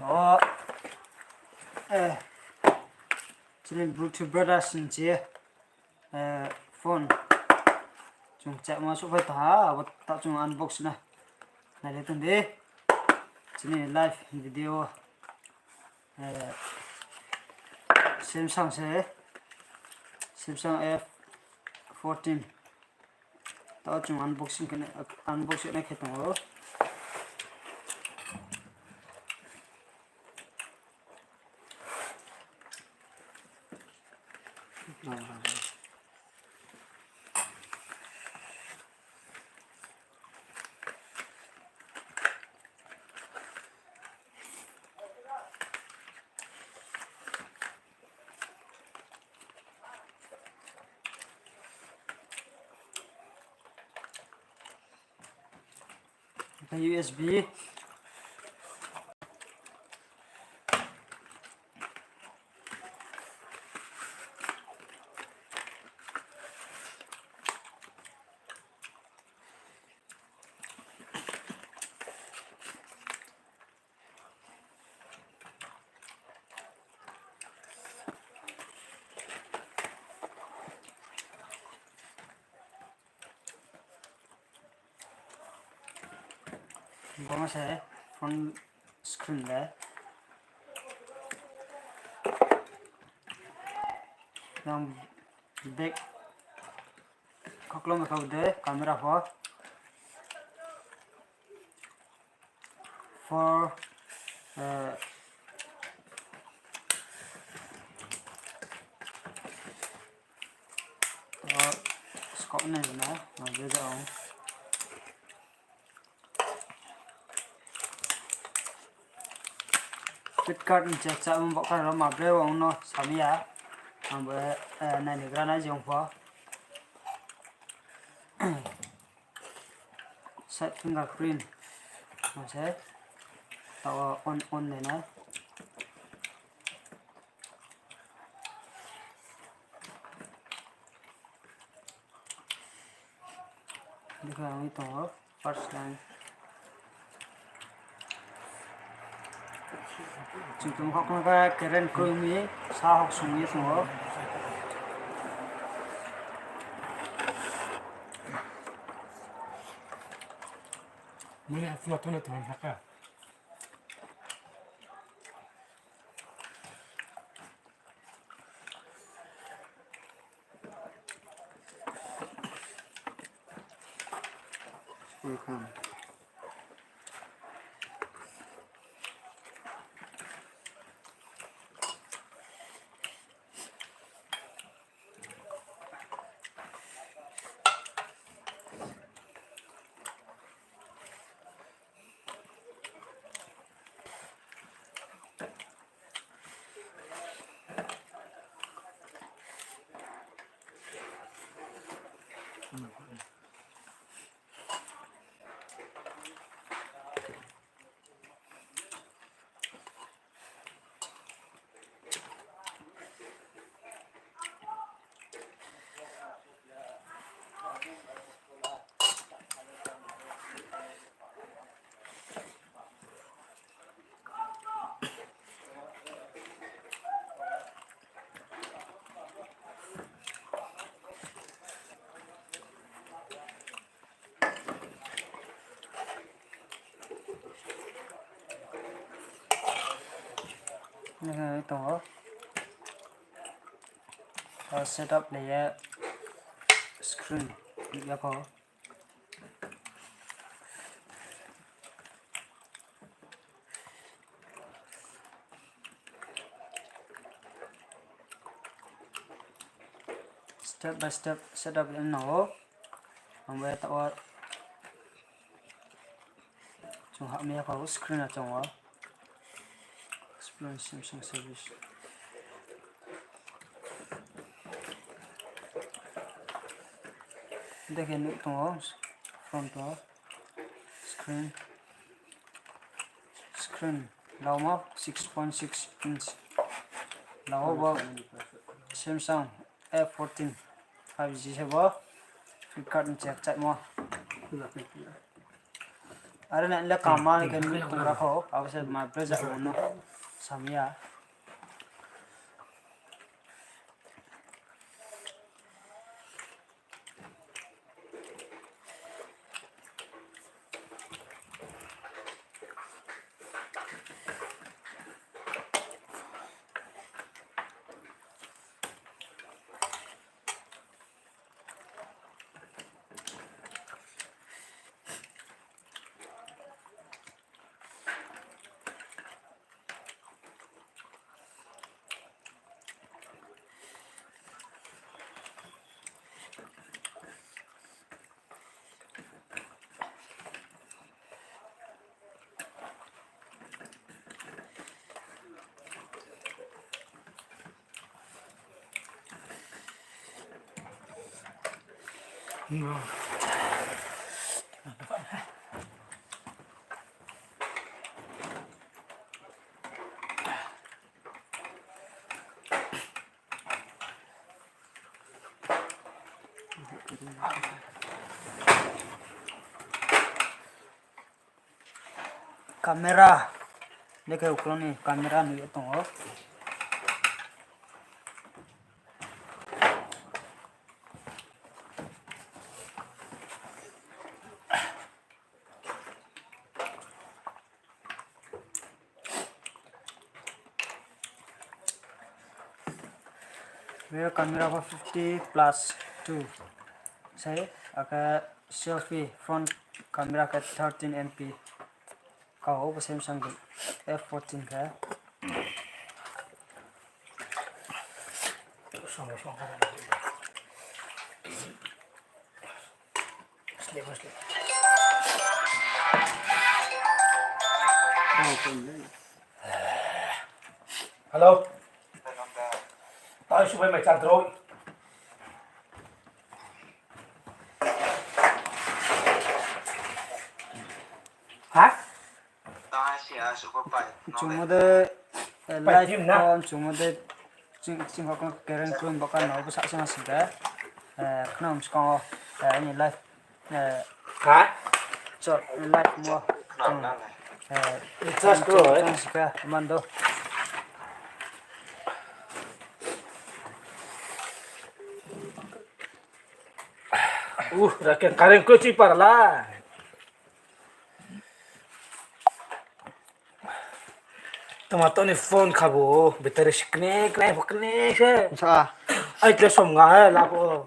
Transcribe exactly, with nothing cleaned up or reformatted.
O, eh, chini Bluetooth Brothers ni se, eh, phone. Chung chakma souhphai tong ha, abo ta chung unbox na. Nai le tong di. Chini live video. Eh, Samsung se, Samsung F fourteen. Tao chung unboxing khe, unboxing khe tong ou. U S B. Bo se phone screen le. Nang back khoklom kha de camera pho. For, eh, to skok nai na, ma je jao. Flipkart ni chakchamo bo kha ro ma bre ong no sami ya. Ang bo, eh, nai ni gra nai jong pho. Side fingerprint. Mo se. Tao on, on de na. Dikha ang tong o. First line. Chung tong hok no khe current kroi mi sa hok sung ye tong o. Mui a tma tma tma thaka. Nini tong o. Setup le ye screen ya pho. Step by step setup ya no. Ang bai tao chung ha mi ya pho screen a chung o. Explain Samsung service. Dekhe nuh tong o front o screen. Screen laomo six point six inch. Lao bo Samsung F fourteen five G se bo. Flipkart ni chak chaimo. Are na le kama ke nui tung ra kho, abo se ma bre ja no samya. Camera. Neke uklo ni camera nui ye tong ou. Rear camera pho fifty plus two. Sei, akhe selfie front camera khe thirteen M P. Kau bo Samsung F fourteen khe. Hello. Tao subai mai chadroi. Ha? Chung mo de, eh, live phone, chung mo de, ching, ching hok no kereng krung baka no bo sa sing ha sing khe, eh, khna mskang o, eh, ani live, eh, ha? Chor, live mo, chung, eh, recharge chung, kroi. Chung sing khe, man do. Uh, ra ke kareng ko chi par la. Tma to ni phone kha bo, battery si kne, kne, kne se. Sa. Ai, kle som nga he, la bo.